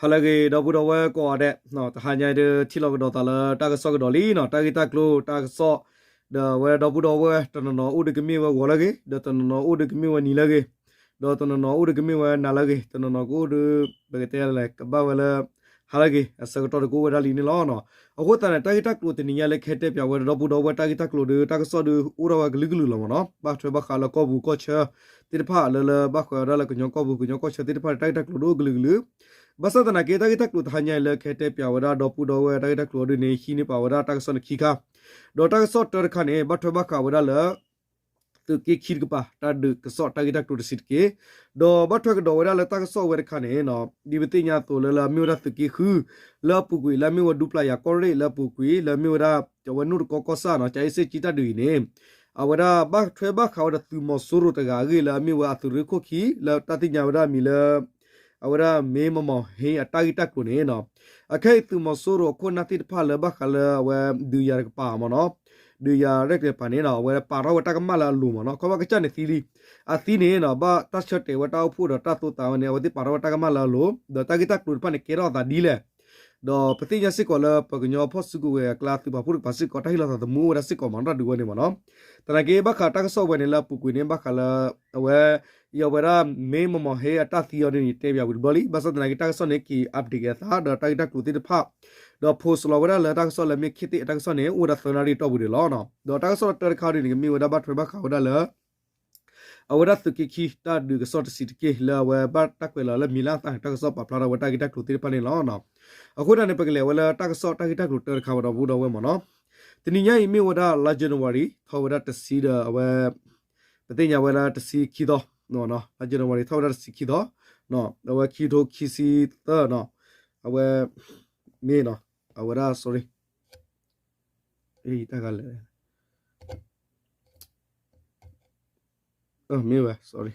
ဟါလၢအဂ့ၤ ဒီပုၢ်ဒီဝဲၢ်ကိးဂၤဒဲး, တဟါညါဒုးထံၣ်လိာ်ကဒီးသးလၢတၢ်ကစီၣ်ကဒီးလံနီၤ, တၢ်ဂ့ၢ်တၢ်ကျိၤတၢ်ကစီၣ်, ဒီးအဝဲဒီပုၢ်ဒီဝဲၢ်တနီၤနီၤအိၣ်ဒုးကမ့ၢ်ဝဲဂီၤလၢအဂ့ၤ, ဒီးတနီၤနီၤအိၣ်ဒုးကမ့ၢ်ဝဲနံၤလၢအဂ့ၤ, ဒီးတနီၤနီၤအိၣ်ဒုးကမ့ၢ်ဝဲနၤလၢအဂ့ၤ, တနီၤနီၤကအိၣ်ဒုး ပကတဲလဲၣ် ကဘၣ်ဝဲလၢ ဟါလၢအဂ့ၤ အဆၢကတီၢ်ဒုးကအိၣ်ဝဲဒၣ်လံန့ၣ်လီၤ. အဃိသတးန့ၣ် တၢ်ဂ့ၢ်တၢ်ကျိၤတနံၤညါလၢကဟဲတဲပၠးဝဲဒီပုၢ်ဒီဝဲၢ်တၢ်ဂ့ၢ်တၢ်ကျိၤဒီး တၢ်ကစီၣ်ဒုးအိၣ်ထီၣ်ဝဲကလုာ်ကလုာ်လီၤမ့ၢ်နီၤ, ဘၣ်ထွဲဘၣ်ဃးလၢကီၢ်ပူၤကီၢ်ဆၢသ့ၣ်တဖၣ်လၢလၢဘၣ်ဃးဝဲဒၣ်လၢကညီကီၢ်ပူၤ ကညီကီၢ်ဆၢသ့ၣ်တဖၣ်န့ၣ် တၢ်ဂ့ၢ်တၢ်ကျိၤဒုးအိၣ်ကလုာ်ကလုာ်, ဘၣ်ဆၣ်သနာ်က့ တၢ်ဂ့ၢ်တၢ်ကျိၤတဟါညါအံၤလၢကဟဲတဲပၠးဝဲဒၣ်ဒီပုၢ်ဒီဝဲၢ်တၢ်ဂ့ၢ်တၢ်ကျိၤအီၤဒုးန့ၣ် ဟံးန့ၢ်ပာ်ဝဲဒၣ်တၢ်ကစီၣ်န့ၣ်ခံခါ, ဒီးတၢ်ကစီၣ်တၢတခါန့ၣ် ဘၣ်ထွဲဘၣ်ဃးဝဲဒၣ်လၢ သုးက့ခံတကပၤ တၢ်ဒုးကစီၣ်တၢ်ဂ့ၢ်တၢ်ကျိၤတဆံးတက့ၢ်, ဒီးဘၣ်ထွဲကဒီးဝဲဒၣ်လၢတၢ်ကစီၣ်ဝဲတခါန့ၣ် ဒ်ပသ့ၣ်ညါအသိးလၢလၢအမ့ၢ်ဝဲဒၣ်သုးက့ဃု လၢအပူၤကွံာ် လၢအမ့ၢ်ဝဲဒူပျၢ်ယၤကီၢ်ရ့ၣ် လၢအပူၤကွံာ် လၢအမ့ၢ်ဝဲဒၣ်အဝဲနိၣ်တကီကီၢ်ဆၣ်နီၤ ကၠၤအ့စ့ၣ်ကၠံတၢ်ဒုးအံၤန့ၣ် အဝဲဒၣ်ဘၣ်ထွဲဘၣ်ဃးဝဲဒီးသုးမီၤစိရိၤတဂၤအဂ့ၢ်လၢအမ့ၢ်ဝဲအသုးရ့ၣ်ခိၣ်ခံ လၢတၢ်သ့ၣ်ညါဝဲဒၣ်အမံၤလၢ အဝဲဒၣ်မ့ၢ်မမီၤဟ့အတၢ်ဂ့ၢ်တၢ်ကျိၤန့ၣ် အခဲအံၤသုးမီၤစိရိၤအခိၣ်အနၢ်သ့ၣ်တဖၣ်လၢဘၣ်ဃးလၢအဝဲဒုးယၤတကပၤမ့ၢ်နီၤ, ဒုးယၤရဲၣ်ကျဲၤတကပၤန့ၣ် အဝဲပာ်ထီၣ်ဝဲတၢ်ကမၣ်လၢအလိၤမ့ၢ်နီၤ, ခီဖျိကစၢ်န့ၣ်သံလံ, အသံန့ၣ် ဘၣ်တၢ်ဆၢတဲာ်ဝဲတၢ်အိၣ်ဖှိၣ်ဒီးတၢ်သိသးဝဲန့ၣ် အဝဲသ့ၣ်ပာ်ထီၣ်ဝဲတၢ်ကမၣ်လၢအလိၤ ဒီးတၢ်ဂ့ၢ်တၢ်ကျိၤတဖၣ်န့ၣ် ကဲထီၣ်အသးဒ်လဲၣ် ဒီးပသ့ၣ်ညါစ့ၢ်ကီးလၢပှၤကညီဖီၣ်စုကဝဲၤအကျါသုးပာ်ဖှိၣ်တကပၤစ့ၢ်ကီး တၢ်ဟ့ၣ်လီၤသးသမူအိၣ်ဝဲဒၣ်စ့ၢ်ကီးမ့ၢ်နီၤ တၢ်ဒုးဝဲန့ၣ်မ့ၢ်နီၤ, သနာ်က့ဘၣ်ဃးတၢ်ကစီၣ်ဝဲန့ၣ်လၢအပူၤကွံာ်န့ၣ် ဘၣ်ဃးလၢ အဝဲ အဝဲဒၣ်မ့ၢ်မမီၤဟ့အတၢ်သံအီၤဒ်န့ၣ် ယတဲပၠးဝံၤတဘျီလံ, ဘၣ်ဆၣ်သနာ်က့တၢ်ကစီၣ်န့ၣ် က့ၤ update က့ၤအသး ဒီးတၢ်ဂ့ၢ်တၢ်ကျိၤသ့ၣ်တဖၣ် ဒီး post လီၤဝဲဒၣ်လၢတၢ်ကစီၣ်လၢမ့ၢ်ခ့သ့ၣ်အတၢ်ကစီၣ်န့ၣ် အိၣ်ဝဲဒၣ်သၢနၣ်ရံၣ်အတီၢ်ပူၤန့ၣ်လီၤ. ဒီးတၢ်ကစီၣ်တၢတခါဒ်န့ၣ် ကမ့ၢ်ဝဲဒၣ်ဘၣ်ထွဲဘၣ်ဃးဝဲဒၣ်လၢ အဝဲဒၣ်သုးက့ခံတၢ်ဒုးကစီၣ်တဆံးတက့ၢ် လၢအဝဲဘၣ်တၢ်ကွဲးလီၤလၢမံၤလၢအသးန့ၣ် တၢ်ကစီၣ်ပာ်ဖျါထီၣ်ဝဲတၢ်ဂ့ၢ်တၢ်ကျိၤသ့ၣ်တဖၣ်န့ၣ်လီၤ. အဃိသတးန့ၣ် ပကလဲၤဝဲလၢတၢ်ကစီၣ်တၢ်ဂ့ၢ်တၢ်ကျိၤတၢတခါဝဲဒီပုၢ်ဒီဝဲၢ်မ့ၢ်နီၤ, တနံၤညါအံၤမ့ၢ်ဝဲဒၣ်လါ January ထီၣ်ဝဲဒၣ်တဆံဒီးအဝဲ ပသ့ၣ်ညါဝဲဒၣ်တဆံခံသီ, လါ January ထီၣ်ဝဲဒၣ်တဆံခံသီ, အဝဲခံကထိခံဆံသၢနီၤ, အဝဲ မ့ၢ်နီၤ, အဝဲဒၣ် sorry တၢ်ဂၤလဲၣ် မ့ၢ်ဝဲ sorry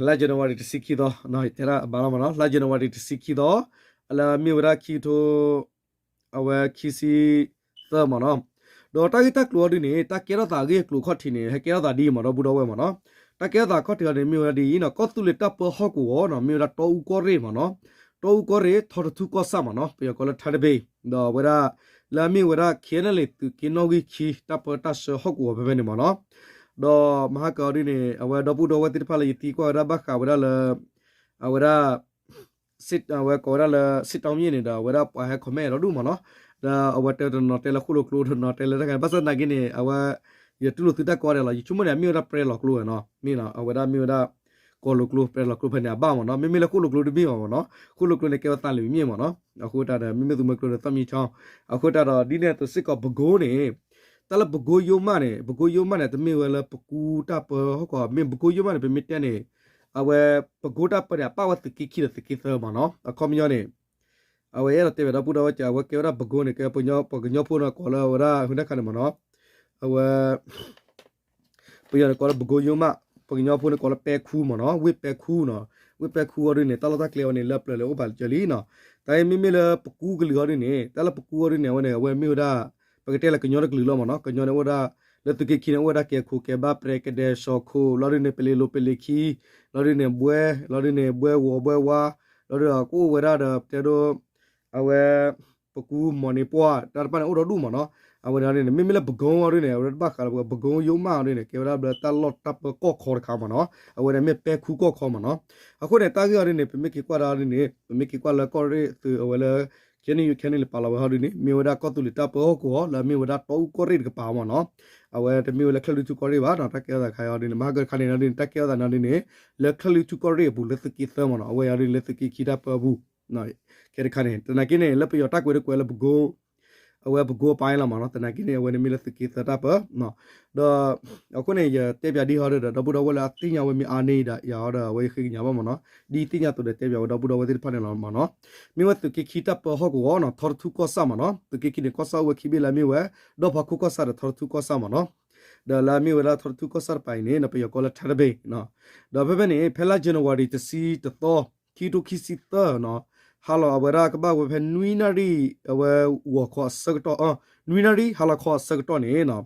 လါ January တဆံခံသီ, တဲဒၣ်အဘၣ်လီၤမ့ၢ်နီၤ, လါ January တဆံခံသီ, လၢမ့ၢ်ဝဲဒၣ်ခံကထိ အဝဲခံဆံသၢမ့ၢ်နီၤ, ဒီးတၢ်ဂ့ၢ်တၢ်ကျိၤအီၤဒ်န့ၣ် တၢ်ကဲထီၣ်သးအဂ့ၢ်အကျိၤအခီၣ်ထံးန့ၣ် ဟဲကဲထီၣ်သးဒ်အံၤမ့ၢ်ဒီပုၢ်ဒီဝဲၢ်မ့ၢ်နီၤ, တၢ်ကဲထီၣ်သးအခီၣ်ထံးအီၤန့ၣ် မ့ၢ်ဝဲဒၣ်ဒ်အံၤနီၤ, ကီၢ်သူလ့ၤတၢ်ပၢဟီၣ်ကဝီၤနီၤ မ့ၢ်ဝဲဒၣ်တီအူကီၢ်ရ့ၣ်မ့ၢ်နီၤ, တီအူကီၢ်ရ့ၣ် ထီတထူကီၢ်ဆၣ်မ့ၢ်နီၤ ပယီၤကိးလၢ ထါတဘ့ၣ်, ဒီးအဝဲဒၣ် လၢအမ့ၢ်ဝဲဒၣ် ခဲနလ့ သုးက့နီၣ်ဂံၢ်ခံ တၢ်ပၢတၢ်ဆှၢဟီၣ်ကဝီၤဖဲဖဲန့ၣ်မ့ၢ်နီၤ, ဒီးမဟါကဒ်န့ၣ် အဝဲဒီပုၢ်ဒီဝဲၢ်သ့ၣ်တဖၣ်လၢယသံကွၢ်ဝဲဒၣ်ဘၣ်ဃးဝဲဒၣ်လၢ အဝဲဒၣ် အဝဲကိးဝဲဒၣ်လၢ စစ်တောင်းမြစ်န့ၣ်ဒီး အဝဲဒၣ်ပှၤဟဲ comment လီၤဒူၣ်မ့ၢ်နီၤ, ဒီးအဝဲတနီၤတဲလၢဃိၣ်လိာ်ကျိ တနီၤတဲလၢတၢ်ဂၤ ဘၣ်ဆၣ်သနာ်က့န့ၣ် အဝဲ ယတူၢ်လိာ်သုတၢ်ကိးဂၤဒဲးလီၤ, ယဆိကမိၣ်န့ၣ် အမ့ၢ်ဝဲဒၣ် ပြဲလီၤကျိနီၤ, မ့ၢ်နီၤ အဝဲဒၣ်မ့ၢ်ဝဲဒၣ် ကီၤလိာ်ကျိ ပြဲလီၤကျိဖဲန့ၣ် အဘၣ်မ့ၢ်နီၤ, မ့မ့ၢ်လၢဃိၣ်လိာ်ကျိတမ့ၢ်ဘၣ်မ့ၢ်နီၤ, ဃိၣ်လိာ်ကျိန့ၣ်ကဲဝဲသးလံၤမ့ၢ်မ့ၢ်နီၤ, အဃိတၢ်ဒီး မ့မ့ၢ်သူမွဲကျိဒီးသီၣ်မံဆီ, အဃိတၢ်ဒီး ဒ်န့ၣ်အသိးစ့ၢ်ကီး ပဲခူးန့ၣ် တၢ်လၢပဲခူးရိုးမ န့ၣ် ပဲခူးရိုးမ န့ၣ် တမ့ၢ်ဝဲလၢပဲခူးတၢ်ပၢဟီၣ်ကဝီၤ, မ့ၢ်ပဲခူးရိုးမ န့ၣ် ပမ့ၢ်တဲန့ၣ် အဝဲ ပဲခူးတၢ်ပၢန့ၣ် အပၣ်ဝဲသုးက့ခံဒီးသုးက့သၢမ့ၢ်နီၤ, အခီပညီန့ၣ် အဝဲအဲၣ်ဒိးတဲဘၣ်ဒီပုၢ်ဒီဝဲၢ်က အဝဲကဲဝဲဒၣ်ပဲခူးန့ၣ် ကဲပှၤကညီ ပှၤကညီဖိန့ၣ်ကိးလၢအဝဲဒၣ် ဟုဒၣ်ခါန့ၣ်မ့ၢ်နီၤ, အဝဲ ပယီၤန့ၣ်ကိးလၢပဲခူးရိုးမ, ပှၤကညီဖိန့ၣ်ကိးလၢပဲခူးမ့ၢ်နီၤ, ဝ့ၢ်ပဲခူးနီၤ, ဝ့ၢ်ပဲခူးအီၤဒ်န့ၣ် တၢ်လီၢ်တၢ်ကျဲဝဲန့ၣ် လၢပျၢၤလၢအိၣ်ပာ်လၢကၢလံနီၤ, တၢ်အံၤမ့မ့ၢ်လၢပကူကလုာ်အီၤဒ်န့ၣ် တၢ်လၢပကူအီၤဒ်န့ၣ် အဝဲန့ၣ် အဝဲမ့ၢ်ဝဲဒၣ် ပကတဲလၢကညီတကလုာ်လီၤမ့ၢ်နီၤ, ကညီန့ၣ်အိၣ်ဝဲဒၣ် လၢသုးက့ခံန့ၣ် အိၣ်ဝဲဒၣ်ကဲခိၣ် ကဲဘၣ် ပြဲ ကဒဲ ၡီၤခိၣ် လီၤဒ်န့ၣ် ပလ့ၤလိၤ ပလ့ၤခံ လီၤဒ်န့ၣ် ဘွဲ လီၤဒ်န့ၣ် ဘွဲဝီၤ ဘွဲဝါ လီၤဒ်ဒီးကအိၣ်ဝဲဒၣ်ဒီး ပတဲဒိ အဝဲ ပကူ မီၢ်န့ၢ်ပှၢ် တၢ်တဖၣ်န့ၣ်အိၣ်ဒီဒူၣ်မ့ၢ်နီၤ, အဝဲန့ၣ်ဒ်န့ၣ် မ့မ့ၢ်လၢပဲခူးအီၤဒ်န့ၣ် အဝဲဒၣ်တဘၣ်ဃးလၢ ပဲခူးရိုးမအီၤဒ်န့ၣ် ကဲဝဲဒၣ်လၢတၢ်လီၢ်တၢ်ပၢကီၢ်ခီတခါမ့ၢ်နီၤ, အဝဲန့ၣ်မ့ၢ်ပဲခူးကီၢ်ခီမ့ၢ်နီၤ, အဃိန့ၣ် တၢ်ဂ့ၢ်အီၤဒ်န့ၣ် ပမ့ၢ်က့ၤကွၢ်ဒၣ်ဒ်န့ၣ် ပမ့ၢ်က့ၤကွၢ်လၢကီၢ်ရ့ၣ်သုးအဝဲလၢ ခဲနံၣ်ယူၤခဲနံၣ်လၢပာ်လီၤဝဲဟီဒ်န့ၣ် မ့ၢ်ဝဲဒၣ်ကီၢ်သူလ့ၤတၢ်ပၢဟီၣ်ကဝီၤ လၢအမ့ၢ်ဝဲဒၣ်တီအူကီၢ်ရ့ၣ်တကပၤမ့ၢ်နီၤ, အဝဲတမ့ၢ်ဝဲလၢချၢၣ်လွံၢ်ထူၣ်ကီၢ်ရ့ၣ်ဘၣ်နီၤ, တၢ်ကဲထီၣ်သးခါအီၤဒ်န့ၣ် မဟါကတခါန့ၣ်ဒ်န့ၣ် တၢ်ကဲထီၣ်သးန့ၣ်ဒ်န့ၣ် လၢချၢၣ်လွံၢ်ထူၣ်ကီၢ်ရ့ၣ်အပူၤ လၢသုးက့သၢမ့ၢ်နီၤ, အဝဲအီၤဒ်န့ၣ် လၢသုးက့ခံတၢ်ပၢအပူၤ ခဲတခါန့ၣ် သနာ်က့န့ၣ် လၢပယီၤတၢ်ကွဲးတကွဲးလၢပဲခူး အဝဲပဲခူးအပၤအံၤလီၤမ့ၢ်နီၤ, သနာ်က့န့ၣ် အဝဲန့ၣ်မ့ၢ်လၢသုးက့သၢတၢ်ပၢ ဒီး အဃိန့ၣ် ယတဲပၠးဒ်ဟီဒီး ဒီပုၢ်ဒီဝဲၢ်လၢအသ့ၣ်ညါဝဲမ့ၢ်အါန့ၢ်ဒၣ်ယၤဟီဒီး အဝဲယဃ့ကညးဘၣ်မ့ၢ်နီၤ, ဒ်သ့ၣ်ညါအသိးဒီးတဲပၠးဝဲဒီပုၢ်ဒီဝဲၢ်သ့ၣ်တဖၣ်န့ၣ်လီၤမ့ၢ်နီၤ, မ့ၢ်ဝဲသုးက့ခံတၢ်ပၢဟီၣ်ကဝီၤနီၤ, ထီတထူၣ်ကီၢ်ဆၣ်မ့ၢ်နီၤ, သုးက့ခံန့ၣ် ကီၢ်ဆၣ်အိၣ်ဝဲခံဘ့ၣ်လၢအမ့ၢ်ဝဲ ဒီဖးခိၣ်ကီၢ်ဆၣ်ဒီးထီတထူၣ်ကီၢ်ဆၣ်မ့ၢ်နီၤ, ဒီးလၢအမ့ၢ်ဝဲဒၣ်ထီတထူၣ်ကီၢ်ဆၣ်တပၤအံၤန့ၣ် ပယီၤကိးလၢထါတဘ့ၣ် ဒီးဖဲဖဲန့ၣ် ဖဲလါ January တဆံတသီ ခံကထိခံဆံသၢနီၤ, ဟါလီၤအဝဲဒၣ်ကဘၣ်ဝဲဖဲနွံနၣ်ရံၣ် အဝဲဂီၤခီအဆၢကတီၢ်, နွံနၣ်ရံၣ်ဟါလီၤခီအဆၢကတီၢ်န့ၣ်နီၤ,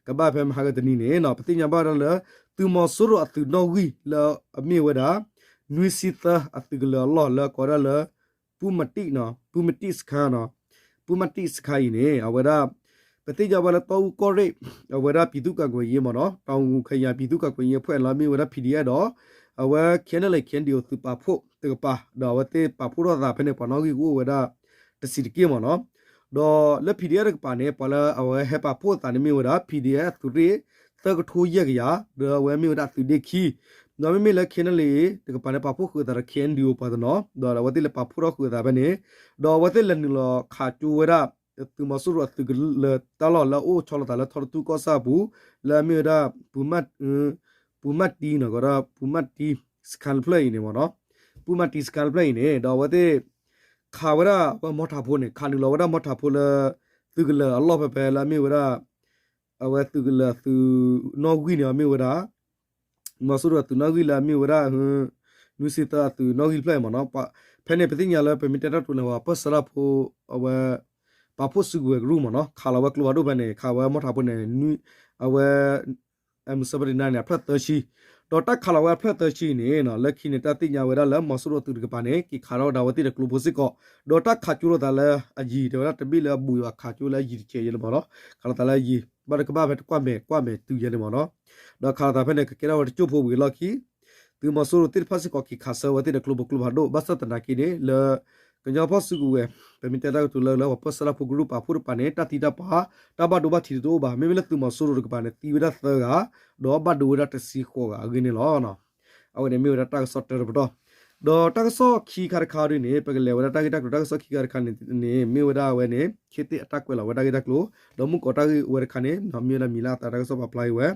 ကဘၣ်ဖဲမဟါကတနံၤန့ၣ်နီၤ, ပသ့ၣ်ညါဘၣ်ဒၣ်လၢ သုးမီၤစိရိၤအသုးနီၣ်ဂံၢ်လၢအမ့ၢ်ဝဲဒၣ် နွံဆံသၢအသုးကလၢၤအလီၢ်လၢကိးဝဲဒၣ်လၢ ပူမတံၣ်စခါနီၤ, ပူမတံၣ်စခါအံၤန့ၣ် အဝဲဒၣ် ပသ့ၣ်ညါဝဲလၢတီအူကီၢ်ရ့ၣ် အဝဲဒၣ် ပြည်သူ့ကာကွယ်ရေး မ့ၢ်နီၤ, တောင်ငူခရိုင် ပြည်သူ့ကာကွယ်ရေးအဖွဲ့ လၢအမ့ၢ်ဝဲဒၣ် PDF ဒီး အဝဲ KNLA KNDO သုးပာ်ဖှိၣ်တကပၤ ဒီးအဝဲသ့ၣ်ပာ်ဖှိၣ်ထီၣ်သးဖဲန့ၣ် ပှၤနီၣ်ဂံၢ်ကအိၣ်ဝဲဒၣ် တဆံးတက့ၢ် မ့ၢ်နီၤ. ဒီးလၢ PDF တကပၤန့ၣ် ပှၤလၢအဝဲဟဲပာ်ဖှိၣ်သးန့ၣ်မ့ၢ်ဝဲဒၣ် PDF အသုးရ့ၣ် သၢကထိယဲၢ်ကယၤ ဒီးအဝဲမ့ၢ်ဝဲဒၣ်အသုးဒ့ခံ, ဒီးမ့မ့ၢ်လၢ KNLA တကပၤန့ၣ် ပာ်ဖှိၣ်ဃုာ်သးဒီး KNDO ပှၤတနီၤ ဒီးအဝဲသ့ၣ်လဲၤပာ်ဖှိၣ်ထီၣ်ဃုာ်သးဖဲန့ၣ်, ဒီးအဝဲသ့ၣ်လဲၤနုာ်လီၤခးကၠိဝဲဒၣ် သုးမီၤစိရိၤအသုးကလၢၤတၢ်လီၢ်လၢအအိၣ်ဆီလီၤသးလၢထီတထူၣ်ကီၢ်ဆၣ်အပူၤ လၢအမ့ၢ်ဝဲဒၣ် ပူၤမၢ် ပူၤမၢ်တံနီၤ ကဒီး ပူၤမၢ်တံ စခါတဖျၢၣ်အံၤန့ၣ် မ့ၢ်နီၤ, ပူၤမၢ်တံ စခါတဖျၢၣ်အံၤန့ၣ် ဒီးအဝဲသ့ၣ် ခးဝဲဒၣ်ဝဲမီထးဖိန့ၣ် ခးနုာ်လီၤဝဲဒၣ်မီထးဖိလၢ သုးကလၢၤအလီၢ်ဖဲဖဲလၢအမ့ၢ်ဝဲဒၣ် အဝဲသုးကလၢၤအသုးနီၣ်ဂံၢ်န့ၣ် အမ့ၢ်ဝဲဒၣ် မီၤစိရိၤအသုးနီၣ်ဂံၢ်လၢအမ့ၢ်ဝဲဒၣ် နွံဆံသၢအသုးနီၣ်ဂံၢ်တဖျၢၣ်အံၤ မ့ၢ်နီၤ. ဖဲန့ၣ်ပသ့ၣ်ညါလၢပမ့ၢ်တဲတၢ်ကတိၤန့ၣ် ပှၤပၢၢ်ဆၢတၢ်ဖိ အဝဲ ပာ်ဖှိၣ်စုကဝဲၤကရူၢ် မ့ၢ်နီၤ ခးလီၤဝဲကျိဖးဒိၣ်ဖဲန့ၣ် ခးဝဲမီထးဖိန့ၣ် အဝဲ မုၢ်ဆၢဖဲတနံၤန့ၣ် အဖျၢၣ်သၢဆံ, ဒီးတၢ်ခးလီၤဝဲအဖျၢၣ်သၢဆံန့ၣ် လၢခံန့ၣ် တၢ်သ့ၣ်ညါဝဲဒၣ်လၢမီၤစိရိၤအသုးတကပၤန့ၣ် က့ၤခးထီၣ်ဝဲဒၣ်အဝဲသ့ၣ်ဒီးကျိဖိစ့ၢ်ကီး, ဒီးတၢ်ခးကၠိထီၣ်သးလၢအယံၤ တဲဝဲဒၣ်တဘ့ၣ်လၢအဘူးယွၤခးကၠိလၢအယံၤတကဲးယဲလၢ မ့ၢ်နီၤ, ခးလီၤသးလၢအယံၤ ဘၣ်တကဘၣ်ဖဲတကွၢ်မဲာ်ကွၢ်မဲာ်တုၤယဲန့ၣ် မ့ၢ်နီၤ, ဒီးခးလီၤသးဖဲန့ၣ် ကကဲထီၣ်ဝဲတစိၢ်ဖိဝံၤအလီၢ်ခံ သုးမီၤစိရိၤသ့ၣ်တဖၣ်စ့ၢ်ကီးက့ၤခးဆၢဝဲသ့ၣ်ဒီးကျိဖိကျိဖးဒိၣ် ဘၣ်ဆၣ်သနာ်က့န့ၣ် လၢ ကညီဖီၣ်စုကဝဲၤ ပမ့ၢ်တဲတၢ်ကတိၤလၢ လၢပှၤပၢၢ်ဆၢတၢ်ဖိကရူၢ်ပာ်ဖှိၣ်တကပၤန့ၣ် တၢ်သံတၢ်ပှၢ် တၢ်ဘၣ်ဒိဘၣ်ထံးတအိၣ်ဘၣ်, မ့မ့ၢ်လၢသုးမီၤစိရိၤတကပၤန့ၣ် သံဝဲဒၣ်သၢဂၤ ဒီးဘၣ်ဒိဝဲဒၣ်တဆံဃိးဂၤအဂ့ၢ်န့ၣ်လီၤ. အဝဲန့ၣ်မ့ၢ်ဝဲဒၣ်တၢ်ကစီၣ်တၢတပတီၢ်, ဒီးတၢ်ကစီၣ်ခံခါတခါဒ်န့ၣ် ပကလဲၤဝဲဒၣ်တၢ်ဂ့ၢ်တၢ်ကျိၤ တၢ်ကစီၣ်ခံခါတခါန့ၣ် မ့ၢ်ဝဲဒၣ်အဝဲန့ၣ် ခ့သ့ၣ်အတၢ်ကွဲးလီၤဝဲတၢ်ဂ့ၢ်တၢ်ကျိၤ ဒီးမုၢ်ကီးတၢ်ဂ့ၢ်ဝဲတခါန့ၣ် မ့ၢ်ဝဲဒၣ်မံၤလၢအသးတၢ်ကစီၣ်ပာ်ဖျါအံၤဝဲ,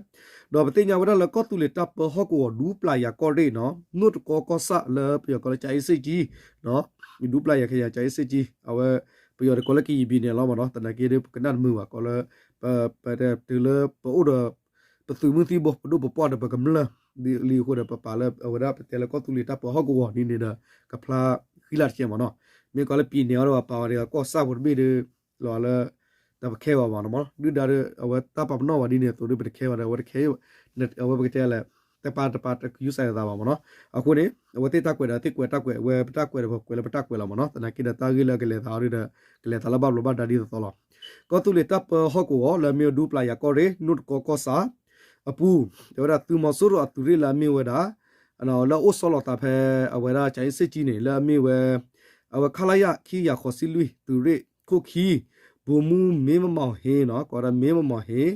ဒီးပသ့ၣ်ညါဝဲဒၣ်လၢကီၢ်သူလ့ၤတၢ်ပၢဟီၣ်ကဝီၤဒူပျၢ်ယၤကီၢ်ရ့ၣ်နီၤ နိၣ်တကီကီၢ်ဆၣ်လၢပယီၤကိးလၢ ကၠၤအ့စ့ၣ်ကၠံ ဒူပျၢ်ယၤခယၤ ကၠၤအ့စ့ၣ်ကၠံ အဝဲ ပယီၤတကိးလၢ ကရင်ပြည်နယ် လီၤ မ့ၢ်နီၤ, သနာ်က့ဒီး ပကနၣ်တမုာ်ဘၣ် ကိးလၢ ပ ပ တုၤလၢပအိၣ်ဒီး ပသုးမုၢ်သံၣ်ဘိ ပဒိၣ်ပပှၢ်ဒီး ပကမျၢၢ်လံအဃိဒီး ပပာ်လၢအဝဲဒၣ်ပတဲလၢကီၢ်သူလ့ၤတၢ်ပၢဟီၣ်ကဝီၤဒ်န့ၣ်ဒီး ကဖျါဃံလၤတကဲး မ့ၢ်နီၤ, မ့ၢ်ကိးလၢ ပြည်နယ် အီၤဒီး ပပာ်ဝဲဒၣ်ကီၢ်ဆၣ်ဖိတဘ့ၣ်ဒီး လီၤလၢ တၢ်ပခဲဘၣ်မ့ၢ်နီၤ, ဒုၣ်ဒါဒီး အဝဲတၢ်ပာ်ပနီၣ်ဘၣ်ဒ်န့ၣ်အသိးဒီး ပတခဲဘၣ်ဒီး အဝဲတခဲ အဝဲပကတဲလဲၣ် တပာ်တပာ်တယူးစဲးသးဘၣ်မ့ၢ်နီၤ, အဃိန့ၣ် အဝဲသ့ၣ်တၢ်ကွဲးဒီးသ့ၣ်ကွဲးတၢ်ကွဲး အဝဲပတၢ်ကွဲးဒီးပကွဲးလၢပတၢ်ကွဲးလီၤမ့ၢ်နီၤ, သနာ်က့ဒီးတၢ်ဂ့ၢ်လၢအကလဲၤသးအီၤဒီး ကလဲၤသးလၢဘၣ်ဘျီးဘၣ်ဒါဒ်သိးသိးလီၤ. ကီၢ်သူလ့ၤတၢ်ပၢဟီၣ်ကဝီၤလၢအမ့ၢ်ဝဲဒူပျၢ်ယၤကီၢ်ရ့ၣ် နိၣ်တကီကီၢ်ဆၣ် အပူၤ တဲဝဲဒၣ်သုးမီၤစိရိၤအသုးရ့ၣ်လၢအမ့ၢ်ဝဲဒၣ် လၢအအိၣ်ဆီလီၤသးဖဲအဝဲဒၣ် ကၠၤအ့စ့ၣ်ကၠံန့ၣ် လၢအမ့ၢ်ဝဲ အဝဲ ခလရ ခံကယၤဃိးဆံလွံၢ် သုးရ့ၣ်ခိၣ်ခံ ဗိုလ်မှူးမင်းမောင်ဟိန်းနီၤ ကိးဝဲဒၣ် မင်းမောင်ဟိန်း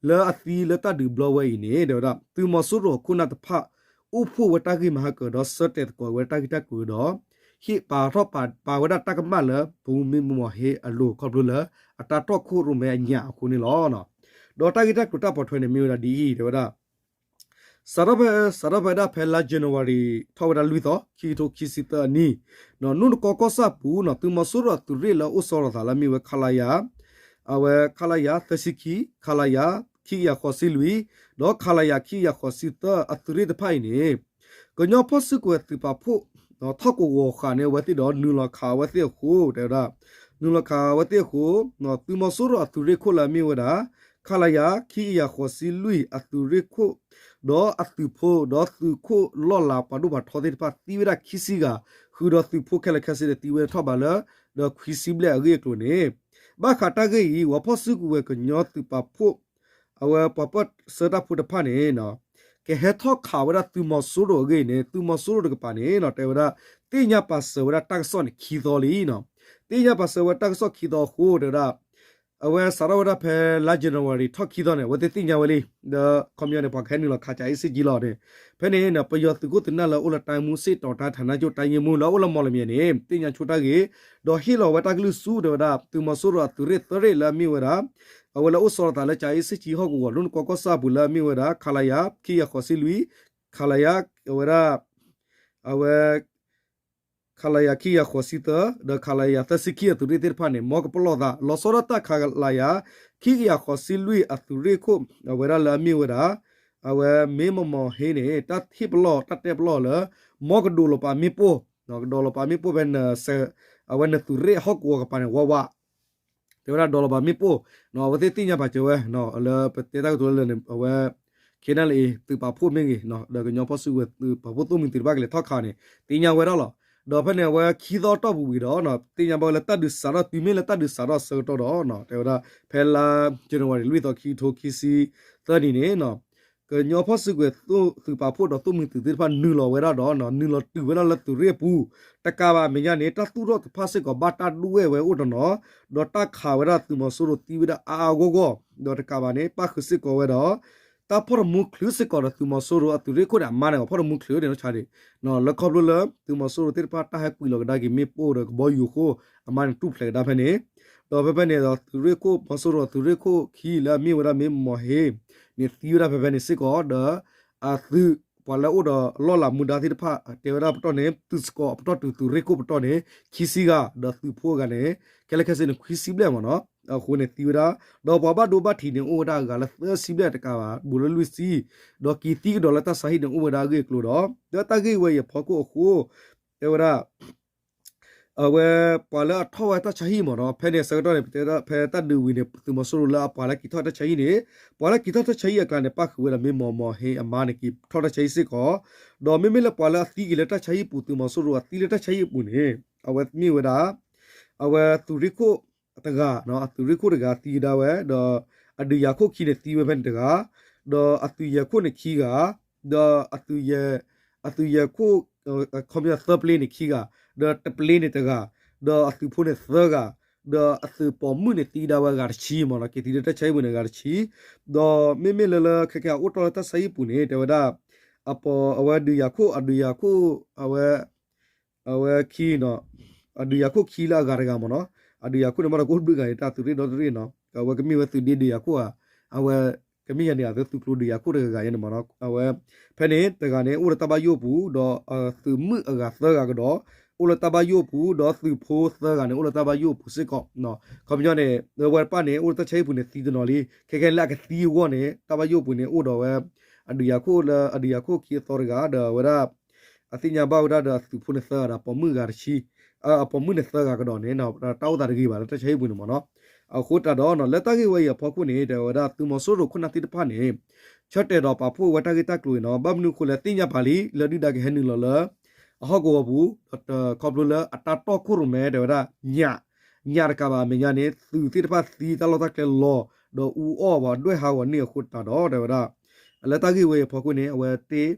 လၢအသံလၢတၢ်ဒုးဘျီဝဲအံၤန့ၣ် တဲဝဲဒၣ် သုးမီၤစိရိၤအခိၣ်နၢ်တဖၣ် အိၣ်ဖှိၣ်ဝဲတၢ်ဂ့ၢ်မၤဟါကၢၤဒီးဆၢတဲာ်သကိးဝဲတၢ်ဂ့ၢ်တၢ်ကျိၤဒီး ဟ့ၣ်ပာ်ထီၣ်ပာ်ဝဲဒၣ်တၢ်ကမၣ်လၢ ဗိုလ်မှူးမင်းမောင်ဟိန်းအလိၤ ခီဖျိလၢအတၢ်တီၣ်ခိၣ်ရိၣ်မဲအညၣ်အဃိန့ၣ်လီၤ. ဒီးတၢ်ဂ့ၢ်တၢ်ကျိၤတၢ်ပိာ်ထွဲန့ၣ် မ့ၢ်ဝဲဒၣ်ဒ်အံၤ တဲဝဲဒၣ် စးထီၣ်ဖဲ စးထီၣ်ဖဲဒၣ်ဖဲလါ January ထီၣ်ဝဲဒၣ်လွံၢ်သီ ခံကထိခံဆံသၢအနံၣ် နိၣ်တကီကီၢ်ဆၣ်ပူၤနီၤ သုးမီၤစိရိၤအသုးရ့ၣ်လၢအအိၣ်ဆီလီၤသးလၢအမ့ၢ်ဝဲ ခလရ အဝဲ ခလရ သၢဆံခံ ခလရ ခံကယၤဃိးဆံလွံၢ် ဒီး ခလရ ခံကယၤဃိးဆံသၢ အသုးရ့ၣ်တဖၣ်အံၤန့ၣ် ကညီဖီၣ်စုကဝဲၤသုးပာ်ဖှိၣ် ထီၣ်ကဝီၤဃာ်န့ၢ်အဝဲသ့ၣ်ဒီး နုာ်လီၤခးအဝဲသ့ၣ်အဃိ တဲဝဲဒၣ် နုာ်လီၤခးအဝဲသ့ၣ်အဃိ သုးမီၤစိရိၤအသုးရ့ၣ်ခိၣ်လၢအမ့ၢ်ဝဲဒၣ် ခလရ ခံကယၤဃိးဆံလွံၢ် အသုးရ့ၣ်ခိၣ် ဒီးအသုးဖိ ဒီးသုးခိၣ်လီၢ်လၤပှၤဒိၣ်ပှၤထီသ့ၣ်တဖၣ်သံဝဲဒၣ်ခံဆံဂၤ ဃုာ်ဒီးသုးဖိခဲလၢာ်ခဲဆ့ဒီးသံဝဲထီၣ်ဘးလၢ ဒီးခွံဆံဘျဲၣ်အဂ့ၢ်အကျိၤန့ၣ် ဘၣ်ဃးတၢ်ဂ့ၢ်အံၤ ပှၤဖီၣ်စုကဝဲၤကညီသုးပာ်ဖှိၣ် အဝဲပှၤပၢၢ်ဆၢတၢ်ဖိတဖၣ်န့ၣ် ကဟဲထီၣ်ခးဝဲဒၣ်သုးမီၤစိရိၤအဂ့ၢ်န့ၣ် သုးမီၤစိရိၤတကပၤန့ၣ် တဲဝဲဒၣ် သ့ၣ်ညါပာ်စၢၤဝဲဒၣ်တၢ်ကစီၣ်န့ၣ်ခံသီလံနီၤ. သ့ၣ်ညါပာ်စၢၤဝဲတၢ်ကစီၣ်ခံသီအဃိ တဲဝဲဒၣ် အဝဲစးထီၣ်ဝဲဒၣ်ဖဲလါ January ထီၣ်ခံသီန့ၣ် အဝဲသ့ၣ်သ့ၣ်ညါဝဲလံ ဒီးခီပညီန့ၣ် ပှၤကဟဲနုာ်လီၤခးကၠၤအ့စ့ၣ်ကၠံလီၤန့ၣ် ဖဲန့ၣ် ပယီၤသုးခိၣ်သုးနၢ်လၢအအိၣ်လၢ တိုင်းမှူးစစ်တောင်တိုင်း ဌာနချုပ်တိုင်းရင်းမှူး လၢအအိၣ်လၢမီၣ်လမၠဲၣ်န့ၣ် သ့ၣ်ညါဆိတၢ်ဂ့ၢ် ဒီးဟ့ၣ်လီၤဝဲတၢ်ကလုၢ်ဆူ တဲဝဲဒၣ် သုးမီၤစိရိၤအသုးရ့ၣ်သၢရ့ၣ်လၢအမ့ၢ်ဝဲဒၣ် အဝဲလၢအအိၣ်ဆီလီၤသးလၢကၠၤအ့စ့ၣ်ကၠံဟီၣ်ကဝီၤ နိၣ်တကီကီၢ်ဆၣ်အပူၤလၢအမ့ၢ်ဝဲဒၣ် ခလရ ခံကယၤဃိးဆံလွံၢ် ခလရ အဝဲဒၣ် အဝဲ ခလရ ခံကယၤဃိးဆံသၢ ဒီး ခလရ သၢဆံခံ အသုးရ့ၣ်သ့ၣ်တဖၣ်န့ၣ် မ်ကပလီၢ်သး လီၤဆီဒၣ်တၢ် ခလရ ခံကယၤဃိးဆံလွံၢ် အသုးရ့ၣ်ခိၣ် အဝဲဒၣ်လၢအမ့ၢ်ဝဲဒၣ် အဝဲ မ့ၢ်မမီၢ်ဟ့န့ၣ် တၢ်ဟ့ၣ်ပလီၢ် တၢ်တဲပလီၢ်လၢ မ်ကဒိးလီၤပာ်မ့ၣ်ပိၢ် ကဒိးလီၤပာ်မ့ၣ်ပိၢ်ဖဲ အဝဲနသုးရ့ၣ်ဟီၣ်ကဝီၤကပၤန့ၣ် ဝးဝး တဲဝဲဒၣ်ဒိးလီၤပာ်မ့ၣ်ပိၢ် အဝဲသ့ၣ်သ့ၣ်ညါပာ်စၢၤဝဲ လၢပတဲတၢ်ကတိၤလၢလၢာ်န့ၣ် အဝဲ ခဲနလၢအံၤ သုးပာ်ဖှိၣ်မ့ၢ်ဂ့ၤ ဒီးကညီဖီၣ်စုကဝဲၤသုးပာ်ဖှိၣ်သိၣ်မှံၤသုးတဖၣ်ကလဲၤထီၣ်ခးန့ၣ် သ့ၣ်ညါဝဲဒၣ်လီၤ. ဒီးဖဲန့ၣ်အဝဲခံသီတီၢ်ပူၤဝံၤဒီး သ့ၣ်ညါဘၣ်ဝဲလၢတၢ်ဒုးစးထီၣ်တုၤမ့ၢ်လၢတၢ်ဒုးစးထီၣ်ဆၢကတီၢ်ဒီး တဲဝဲဒၣ် ဖဲလါ January လွံၢ်သီ ခံကထိခံဆံသၢနံၣ်န့ၣ် ကညီဖီၣ်စုကဝဲၤသုးပာ်ဖှိၣ်ဒီးသုးမုၢ်သုးသ့ၣ်တဖၣ်နုာ်လီၤဝဲဒၣ်ဒီး နုာ်လီၤတုၤဝဲဒၣ်လၢသုးရ့ၣ်ပူၤ တကးဘၣ်အမဲာ်ညါန့ၣ် တၢ်သူၣ်ထီၣ်ကဖၣ်စ့ၢ်ကီးဘၣ်တၢ်ဒွဲၣ်ဝဲအိၣ်တနီၤ ဒီးတၢ်ခးဝဲဒၣ်သုးမီၤစိရိၤသံဝဲဒၣ်အါအါဂီၢ်ဂီၢ် ဒီးတကးဘၣ်န့ၣ် ပၣ်ဃုာ်စ့ၢ်ကီးဝဲဒီး တၢ်ဖီၣ်တမူချုးစ့ၢ်ကီးဒီးသုးမီၤစိရိၤအသုးရ့ၣ်ခိၣ်န့ၣ် အမါန့ၣ် ဖီၣ်တမူချုးန့ၣ် ဆါဒံး လၢခီဖျိလၢသုးမီၤစိရိၤသ့ၣ်တဖၣ်တၢ်ဟဲကွံာ်လီၤကဒါက့ၤမ့ၣ်ပိၢ်ဒီးကဘီယူၤအဃိ အမါန့ၣ်တူၢ်ဖျဲးကဒါဖဲန့ၣ် ဒီးဖဲဖဲန့ၣ်ဒီးသုးရ့ၣ်ခိၣ် မီၤစိရိၤအသုးရ့ၣ်ခိၣ်ခံလၢအမ့ၢ်ဝဲဒၣ်မ့ၢ်မီၤဟ့ န့ၣ်သံဝဲဒၣ်ဖဲဖဲန့ၣ်စ့ၢ်ကီး ဒီးအသုးပှၤလၢအအိၣ်ဒီးအလီၢ်လၤမူဒါသ့ၣ်တဖၣ် တဲဝဲဒၣ်ပတီၢ်န့ၣ် သုးစကီးပတီၢ်တုၤသုးရ့ၣ်ခိၣ်ပတီၢ်န့ၣ် ခံဆံဂၤ ဒီးသုးဖိအဂၤန့ၣ် ခဲလၢာ်ခဲဆ့န့ၣ် ခွံဆံဘျဲၣ်မ့ၢ်နီၤ အဃိန့ၣ်သံဝဲဒၣ် ဒီးပှၤဘၣ်ဒိဘၣ်ထံးန့ၣ် အိၣ်ဝဲဒၣ်အဂၤလၢသၢဆံဘျဲၣ်တကးဘၣ် ဘူးလၢလွံၢ်ဆံ ဒီးက့ၤသံကဒီးလၢတၢ်ဆါဟံၣ်န့ၣ် အိၣ်ဝဲဒၣ်အဂ့ၢ်အကျိၤဒီး လၢတၢ်ဂ့ၢ်ဝဲအံၤအဖီခိၣ်အဃိ တဲဝဲဒၣ် အဝဲပှၤလၢအထီၣ်ဝဲတၢ်ဆါဟံၣ်မ့ၢ်နီၤ ဖဲန့ၣ်အဆၢကတီၢ်န့ၣ် ပတဲဒၣ်ဖဲတၢ်ဒုးဝံၤန့ၣ် သုးမီၤစိရိၤလၢအပှၤလၢက့ၤထီၣ်တၢ်ဆါဟံၣ်န့ၣ် ပှၤလၢက့ၤထီၣ်တၢ်ဆါဟံၣ်အကျါန့ၣ် ပၣ်ဃုာ်ဝဲဒၣ်မ့ၢ်မီၤမီၤဟ့အမါန့ၣ် က့ၤထီၣ်တၢ်ဆါဟံၣ်စ့ၢ်ကီး ဒီးမ့မ့ၢ်လၢပှၤလၢအသံက့ၤလၢတၢ်ဆါဟံၣ်ပူၤ သုးမီၤစိရိၤအသံလၢတၢ်ဆါဟံၣ်အပူၤန့ၣ် အဝဲမ့ၢ်ဝဲဒၣ် အဝဲသုးရ့ၣ်ခိၣ်တဂၤ အသုးရ့ၣ်ခိၣ်တဂၤသံကဒါဝဲ ဒီးအဒုးယၤခိၣ်ခံန့ၣ်သံဝဲဖဲန့ၣ်တဂၤ ဒီးအသုးယဲၢ်ခိၣ်န့ၣ်ခံဂၤ ဒီးအသုးယဲၢ် အသုးယဲၢ်ခိၣ် ခီပညီသၢပျ့န့ၣ်ခံဂၤ ဒီးတပျ့န့ၣ်တဂၤ ဒီးအသုးဖိန့ၣ်သၢဂၤ ဒီးအသုးပိာ်မုၣ်န့ၣ်သံကဒါဝဲအဂၤတဆံမ့ၢ်နီၤ က့ၤသံလၢတၢ်ဆါဟံၣ်ပူၤန့ၣ်အဂၤတဆံ ဒီးမ့မ့ၢ်လၢလၢခဲခဲအအိၣ်တီၢ်လၢတၢ်ဆါဟံၣ်ပူၤန့ၣ် တဲဝဲဒၣ် အပီၤအဝဲဒုးယၤခိၣ် အဒုးယၤခိၣ် အဝဲ အဝဲခံနီၤ အဒုးယၤခိၣ်ခံလၢအဂၤတဂၤမ့ၢ်နီၤ အဒုးယၤခိၣ်န့ၣ်မ့ၢ်ဒီးကအိၣ်တဘျုးဂၤန့ၣ် တၢ်သုးရ့ၣ်ဒီတရ့ၣ်နီၤ အဝဲကမ့ၢ်ဝဲသုးဒ့ဒုးယၤခိၣ်ဧါ အဝဲ ကမ့ၢ်ယၤန့ၣ် အသုးကျိၤဒုးယၤခိၣ်တဂၤဂၤယဲန့ၣ်မ့ၢ်နီၤ အဝဲ ဖဲန့ၣ်တဂၤန့ၣ် အိၣ်လၢတၢ်ဘၣ်ယိၣ်ပူၤ ဒီးသုးမုၣ်အဂၤသၢဂၤကဒီး အိၣ်လၢတၢ်ဘၣ်ယိၣ်ပူၤ ဒီးသုးဖိသၢဂၤန့ၣ် အိၣ်လၢတၢ်ဘၣ်ယိၣ်ပူၤစ့ၢ်ကီး ခီပညီန့ၣ် ဝဲတပၣ်န့ၣ် အိၣ်လၢတၢ်ဆါဟံၣ်ပူၤန့ၣ် သံတနီၤလံ ခဲခဲလၢအကသံအဂီၢ်န့ၣ် တၢ်ဘၣ်ယိၣ်ပူၤန့ၣ် အိၣ်ဒီးဝဲ အဒုးယၤခိၣ်လၢအဒုးယၤခိၣ်ခံအသီတဂၤ ဒီးဝဲဒၣ် အသ့ၣ်ညါဘၣ်ဝဲဒၣ်ဒီးအသုးဖိန့ၣ်သၢဂၤဒီးပိာ်မုၣ်ဂၤတဆံ အပိာ်မုၣ်န့ၣ်သၢဂၤကဒီးန့ၣ် တၢ်အိၣ်သးတဂ့ၤဘၣ်လၢတၢ်ဆါဟံၣ်ပူၤန့ၣ်မ့ၢ်နီၤ အဃိတၢ်ဒီး လၢတၢ်ဂ့ၢ်ဝဲအံၤအဖီခိၣ်န့ၣ် တဲဝဲဒၣ်သုးမီၤစိရိၤခိၣ်နၢ်သ့ၣ်တဖၣ်န့ၣ် ဆၢတဲာ်ဒီးပာ်ဖှိၣ်ဝဲတၢ်ဂ့ၢ်တၢ်ကျိၤအံၤနီၤ ဘၣ်မနုၤအဃိလဲၣ်သ့ၣ်ညါပာ်လံ လၢဒုၣ်ဒါကဟဲနုာ်လီၤလၢ အဟီၣ်ကဝီၤပူၤ ခီဖျိလၢအတၢ်တီၢ်ခိၣ်ရိၣ်မဲ တဲဝဲဒၣ် ညၣ် ညၣ်တကးဘၣ်အမဲာ်ညါန့ၣ် သုးသ့ၣ်တဖၣ်သံတၢ်လီၢ်တၢ်ကျဲလီၤ ဒီးအူအီၣ်ပှၤဒွဲၣ်ဟးဂီၤန့ၢ်အဃိတၢ်ဒီး တဲဝဲဒၣ် လၢတၢ်ဂ့ၢ်ဝဲအံၤအဖီခိၣ်န့ၣ် အဝဲသ့ၣ်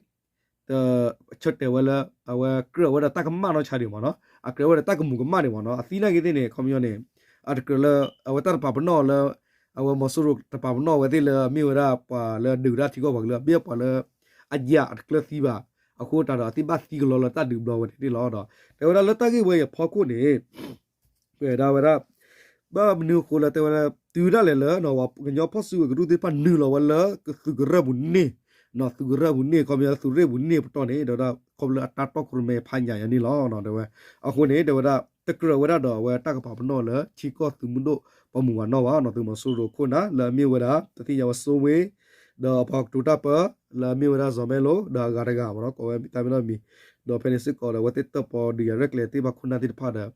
ဆၢတဲာ်ဝဲလၢ အဝဲကြၢးဝဲဒီးတၢ်ကမၣ်နီၢ်ဆါဒံးမ့ၢ်နီၤ အကြၢးဝဲဒီးတၢ်ကမူးကမၣ်ဒံးမ့ၢ်နီၤ အသံနာ်က့သ့ၣ်န့ၣ် ခီပညီန့ၣ် အတကြၢးလၢ အဝဲတၢ်တပာ်ပနီၣ်လၢ အဝဲမီၤစိရိၤတပာ်ပနီၣ်အဝဲသ့ၣ်လၢအမ့ၢ်ဝဲဒၣ်ပှၤလၢဒုးတၢ်ထံကီၢ်ပှၤကလုာ် အဘ့ၣ်ပှၤလၢ အယၣ်အတကျၢၤသံဘၣ် အဃိတၢ်ဒီးအသ့ၣ်ဘၣ်သံကလီလၢတၢ်ဒုးဘျီဝဲန့ၣ်န့ၣ်လီၤ. ဒီးတဲဝဲဒၣ်လၢတၢ်ဂ့ၢ်ဝဲအံၤအဖီခိၣ်န့ၣ် ပဝဲဒၣ်ဝဲဒၣ် ဘၣ်မနုၤအဃိလၢတဲဝဲဒၣ် တုၤဒၣ်လဲာ်လၢ ကညီဖီၣ်စုကဝဲၤကရူၢ်သ့ၣ်တဖၣ်နုာ်လီၤဝဲလၢ သုးကရၢၢ်ပူၤန့ၣ် သုးကရၢၢ်ပူၤန့ၣ် ခီပညီသုးရ့ၣ်ပူၤန့ၣ်ပတီၢ်န့ၣ် တဲဝဲဒၣ် ခီဖျိလၢအတၢ်တီၢ်ခိၣ်ရိၣ်မဲဖးညၣ်ညါန့ၣ်လီၤ. တဲဝဲ အဃိန့ၣ် တဲဝဲဒၣ် တကြၢးဝဲဒၣ်ဒီးအဝဲတၢ်ကပာ်ပနီၣ်လၢ ထံကီၢ်သုးမုၢ်ဒိၣ်ပှၤမုၢ်ဝၤနီၣ်ဘၣ်နီၤ သုးမီၤစိရိၤခိၣ်နၢ် လၢအမ့ၢ်ဝဲဒၣ် ပသ့ၣ်ညါဝဲစိဝ့ ဒီးအပှၤကတိၤတၢ်ပၢ လၢအမ့ၢ်ဝဲဒၣ်စီၤမဲလိ ဒီးအဂၤတဂၤမ့ၢ်နီၤ ကိးဝဲတၢ်မ့ၢ်နီၢ်မံၤ ဒီးဖဲန့ၣ်စ့ၢ်ကီးဒီး အဝဲသ့ၣ်တၢၣ်ပီဒုးယၤရဲၣ်ကျဲၤသ့ၣ်တဖၣ်ခိၣ်နၢ်သ့ၣ်တဖၣ်ဒီး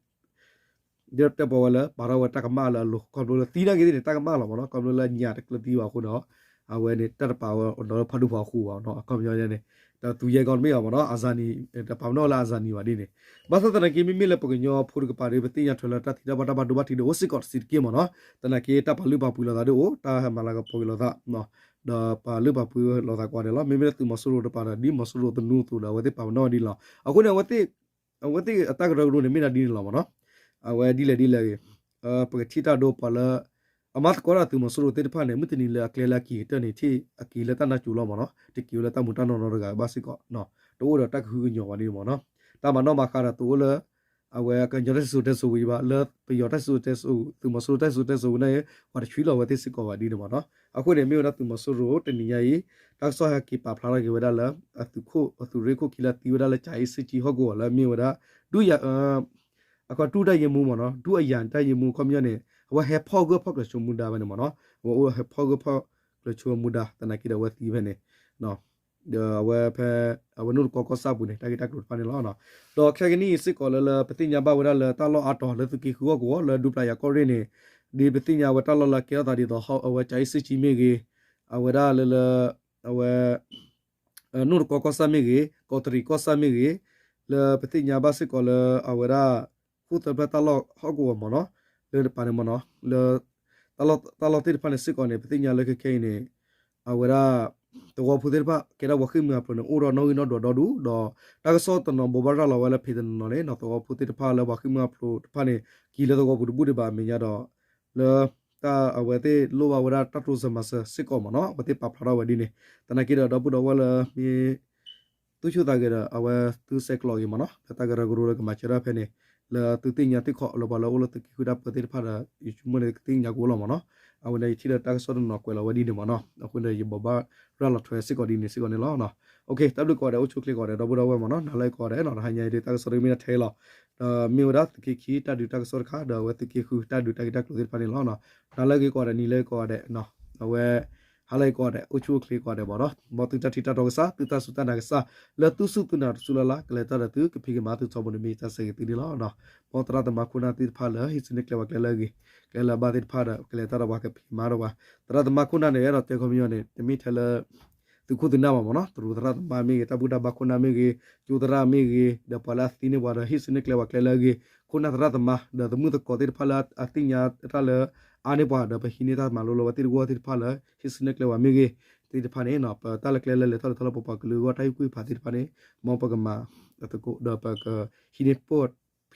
ဒီးတၢၣ်ပီဝဲလၢ ပာ်ထီၣ်ဝဲတၢ်ကမၣ်လၢအလိၤ ခီဖျိလၢသံနာ်က့သ့ၣ်န့ၣ် တၢ်ကမၣ်လီၤမ့ၢ်နီၤ ခီဖျိလၢညၣ်တကျၢၤသံဘၣ်အဃိဒီး အဝဲန့ၣ် တၢ်တပာ်ဝဲအီၤဒီးဖးဒိၣ်ဖးဃူဘၣ်နီၤ အခီပညီန့ၣ် ဒီးသူရဲကောင်းတမ့ၢ်ဘၣ်မ့ၢ်နီၤ အဇာနည် တပာ်ပနီၣ်လၢအဇာနည်ဘၣ်ဒ်န့ၣ် ဘၣ်ဆၣ်သနာ်က့ မ့မ့ၢ်လၢပကညီဖိတကပၤဒီး ပသ့ၣ်ညါထွဲလၢတၢ်သံတၢ်ဘၣ်တၢ်ဘၣ်ဒိဘၣ်ထံးဒီးအိၣ်စ့ၢ်ကီးတစဲးတက့ၢ်မ့ၢ်နီၤ သနာ်က့ တၢ်ပာ်လုၢ်ပာ်ပှ့ၤလိာ်သးဒ်အိၣ် တၢ်ဟဲမၤလၤကပီၤက့ၤလိာ်သး ဒီးပာ်လုၢ်ပာ်ပှ့ၤလိာ်သးကွၢ်ဒဲးလီၤ မ့မ့ၢ်လၢသုးမီၤစိရိၤတပၤဒီး ဒ်မီၤစိရိၤသနူအသိးဒီး အဝဲသ့ၣ်ပာ်ပနီၣ်ဒ်လီၤ အဃိန့ၣ် အဝဲသ့ၣ်အတၢ်ကရၢကရိန့ၣ် မ့ၢ်ဒၣ်ဒ်န့ၣ်လီၤမ့ၢ်နီၤ အဝဲဒ်လဲၣ်ဒ်လဲၣ်ဂ့ၤ ပကထံၣ်တၢ်ဒိပှၤလၢ အမၤသကိးတၢ်သုးမီၤစိရိၤသ့ၣ်တဖၣ်န့ၣ် မုၢ်တနံၤလၢအကျဲလၢအက့ၤကတၢၢ်န့ၣ် ထံၣ်အက့ၤလၢတၢ်နးစိၤလီၤမ့ၢ်နီၤ တက့ၤဝဲလၢတၢ်မူၤတၢ်နီၢ်နီတဂၤဘၣ်စ့ၢ်ကီး တအိၣ်ဒီးတၢ်ကဟုကညီၤဘၣ်ဒ်န့ၣ်မ့ၢ်နီၤ တၢ်မၤနီၣ်မၤဃါဒီးတအိၣ်လၢ အဝဲကညီတၢ်စံၣ်စိၤတဲစိၤဝံၤဘၣ် လၢပယီၤတၢ်စံၣ်စိၤတဲစိၤ သုးမီၤစိရိၤတၢ်စံၣ်စိၤတဲစိၤဝံၤန့ၣ် ပှၤတဆှံလီၤဝဲသ့ၣ်စ့ၢ်ကီးဘၣ်ဒ်န့ၣ်မ့ၢ်နီၤ အဃိန့ၣ် မ့ၢ်ဝဲဒၣ်သုးမီၤစိရိၤတနံၤညါအံၤ တၢ်ကစီၣ်ဟဲက့ၤပာ်ဖျါထီၣ်က့ၤဝဲဒၣ်လၢ အသုးခိၣ် အသုးရ့ၣ်ခိၣ်ခံလၢသံဝဲဒၣ်လၢ ကၠၤအ့စ့ၣ်ကၠံဟီၣ်ကဝီၤလၢအမ့ၢ်ဝဲဒၣ် ဒု အ ဒုတၢ်ယဲၢ်မူမ့ၢ်နီၤ ဒုအယၤတၢ်ယဲၢ်မူ ခီပညီန့ၣ် အဝဲဟဲဖီၣ်ဂၢၢ်ဖီၣ်ကျၢၤဆိမူဒါဖဲန့ၣ်မ့ၢ်နီၤ အဝဲအိၣ်ဟဲဖီၣ်ဂၢၢ်ဖီၣ်ကျၢၤဆိမူဒါ သနာ်က့ဒီးအဝဲသံဖဲန့ၣ် ဒီးအဝဲဖဲ အဝဲနိၣ်တကီကီၢ်ဆၣ်ပူၤန့ၣ် တၢ်ဂ့ၢ်တၢ်ကျိၤတဖၣ်န့ၣ်လီၤ. ဒီးခဲကနံၣ်အံၤစ့ၢ်ကီးလၢလၢပသ့ၣ်ညါဘၣ်ဝဲဒၣ်လၢတၢ်လီၢ်အါတီၤလၢသုးက့ဃုဟီၣ်ကဝီၤလၢဒူပျၤယၤကီၢ်ရ့ၣ်န့ၣ် ဒ်ပသ့ၣ်ညါဝဲတၢ်လီၢ်လၢအကဲထီၣ်သးဒ်သိး အဝဲကၠၤအ့စ့ၣ်ကၠံမ့ၢ်ဂ့ၤ အဝဲဒၣ်လၢလၢ အဝဲ နိၣ်တကီကီၢ်ဆၣ်မ့ၢ်ဂ့ၤ ကီးတရံးကီၢ်ဆၣ်မ့ၢ်ဂ့ၤ လၢပသ့ၣ်ညါဘၣ်စ့ၢ်ကီးလၢအဝဲဒၣ် ဃိၣ်သၢဖျၢၣ်တၢ်လီၢ်ဟီၣ်ကဝီၤမ့ၢ်နီၤ, လၢပာ်န့ၣ်မ့ၢ်နီၤ, လၢ တၢ်လီၢ်သ့ၣ်တဖၣ်န့ၣ်စ့ၢ်ကီးန့ၣ် ပသ့ၣ်ညါလၢခဲခဲအံၤန့ၣ် အဝဲဒၣ် သဝီဖိသ့ၣ်တဖၣ် ကဲဒၣ်ပှၤဃ့ၢ်မှံဟးဖျိးန့ၣ် အိၣ်ဒီးနီၣ်ဂံၢ်နီၣ်ဒွးဒီဒူၣ်ဒီး တၢ်ကစီၣ်တနီၤဘိးဘၣ်ရၤလီၤဝဲလၢဖံးတနီၤနီၤန့ၣ်နီၤ, သဝီဖိသ့ၣ်တဖၣ်လၢပှၤဃ့ၢ်မှံဟးဖျိးတဖၣ်န့ၣ် က့ၤလၢသဝီပူၤတဘူၣ်ဒံးဘၣ်အမဲာ်ညါဒီး လၢ တၢ်အဝဲသ့ၣ်လိၣ်ဘၣ်ဝဲဒၣ်တၢ်တိစၢၤမၤစၢၤစ့ၢ်ကီးမ့ၢ်နီၤ, အဝဲသ့ၣ်ပာ်ဖျါထီၣ်ဝဲဒ်န့ၣ်, သနာ်က့ဒီးဒီပုၢ်ဒီဝဲၢ်လၢမ့ၢ် သူၣ်ဆူၣ်သးဂဲၤဒီး အဝဲသုဆဲးကျိးဂ့ၤမ့ၢ်နီၤ, လၢတၢ်ကရၢကရိလၢကမၤစၢၤတၢ်ဖဲန့ၣ် လၢသုသ့ၣ်ညါသ့ၣ်ခီ လၢပှၤလၢအိၣ်လၢသုးက့ဃုတၢ်ပၢသ့ၣ်တဖၣ်ဒီး ယဆိကမိၣ်န့ၣ်ကသ့ၣ်ညါကအိၣ်လီၤမ့ၢ်နီၤ, အဝဲန့ၣ်ယထံၣ်ဒီးတၢ်ကစီၣ်တနီၤကွဲးလီၤဝဲဒ်န့ၣ်မ့ၢ်နီၤ, အဃိန့ၣ် ယဘိးဘၣ်ရၤလီၤထွဲစ့ၢ်ကီးဒ်န့ၣ်စ့ၢ်ကီးန့ၣ်လီၤ. တၢ်ဘျုးကိးဂၤဒဲး အိၣ်ဆူၣ်အိၣ်ချ့ကိးဂၤဒဲး ဒီပုၢ်ဒီဝဲၢ်မ့ၢ်နီၤ, နၤလၢကိးဂၤဒဲးနီၤ, တဟါညါအံၤဒ်တၢ်ကစီၣ်တမ့ၢ်ထဲလီၤ, ဒီးမ့ၢ်ဝဲဒၣ်သုးက့ခံတၢ်ဒုးတၢ်ကစီၣ်တခါ ဒီးအဝဲသုးက့ဃုတၢ်ဒုးတၢ်ဂ့ၢ်တၢ်ကျိၤသ့ၣ်တဖၣ်န့ၣ်လီၤ. နၤလၢဂ့ၤကိးဂၤဒဲး နံၤလၢဂ့ၤကိးဂၤဒဲး အဝဲ ဟါလၢဂ့ၤကိးဂၤဒဲး အိၣ်ဆူၣ်အိၣ်ချ့ကိးဂၤဒဲးဘၣ်ဒီး မ်သုတၢ်ထံၣ်တၢ်တီကစၢ် သုတၢ်စူၢ်တၢ်နာ်ကစၢ် လၢသုစူၢ်သုနာ်တစူၢ်လၢ်လၢ် ကလဲၤတၢ်ဒီးသု ကဖံးကမၤသုထီဘိန့ၣ်မ့ၢ်တၢ်ဆၢဂ့ၤသုန့ၣ်လီၤ. မ်သရၣ်သမါခိၣ်နၢ်သ့ၣ်တဖၣ်လၢဟံးစုနဲၣ်ကျဲပှၤကျဲလၢအဂ့ၤ ကျဲလၢအဘၣ်သ့ၣ်တဖၣ်ဒီး ကလဲၤတၢ်ဒီးပှၤကဖံးကမၤဒီးပှၤ သရၣ်သမါခိၣ်နၢ်န့ၣ် အဲၣ်ဒိးတဲခီပညီန့ၣ် တမ့ၢ်ထဲလၢ သုးခိၣ်သုးနၢ်ဘၣ်မ့ၢ်နီၤ, တရူးသရၣ်သမါမ့ၢ်ဂ့ၤ, တၢ်ဘူၣ်တၢ်ဘါခိၣ်နၢ်မ့ၢ်ဂ့ၤ, ကၠိသရၣ်မ့ၢ်ဂ့ၤ, ဒီးပှၤလၢအသံန့ၢ်ပှၤဒီးဟံးစုနဲၣ်ကျဲပှၤကျဲလၢအဂ့ၤ, ခိၣ်နၢ်သရၣ်သမါ ဒီးသမုၣ်သကိးသ့ၣ်တဖၣ်လၢအသ့ၣ်ညါတၢ်လၢအါန့ၢ်ပှၤ ဒီးပဟံးန့ၢ်တၢ်မၤလိလၢအဝဲသ့ၣ်တဂီၢ်သ့ၣ်တဖၣ်လၢ ဟံးစုနဲၣ်ကျဲပှၤမ့ၢ်ဂ့ၤ, သ့ၣ်တဖၣ်န့ၣ် ပတၢ်လၢကျဲလၢလဲၤထီၣ်လဲၤထီလၢပပှၤကလုာ်အဂီၢ် တၢ်ဟ့ၣ်ကူၣ်ဟ့ၣ်ဖးသ့ၣ်တဖၣ်န့ၣ် မ်ပကမၤသကိး ဒီးပကဟံးန့ၢ်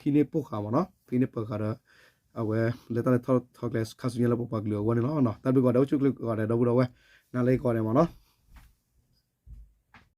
ဟံးန့ၢ်ပိၢ်ဃာ်မ့ၢ်နီၤ, ဟံးန့ၢ်ပိၢ်ဃာ်ဒီး အဝဲလဲၤတၢ်လဲၤထီၣ်ထီကျဲခါဆူညါလၢပပှၤကလုာ်အဂီၢ်န့ၣ်လီၤ. တၢ်ဘျုးကိးဂၤဒဲး အိၣ်ဆူၣ်အိၣ်ချ့ကိးဂၤဒဲး ဒီပုၢ်ဒီဝဲၢ် နၤလၢဂ့ၤကိးဂၤဒဲးမ့ၢ်နီၤ.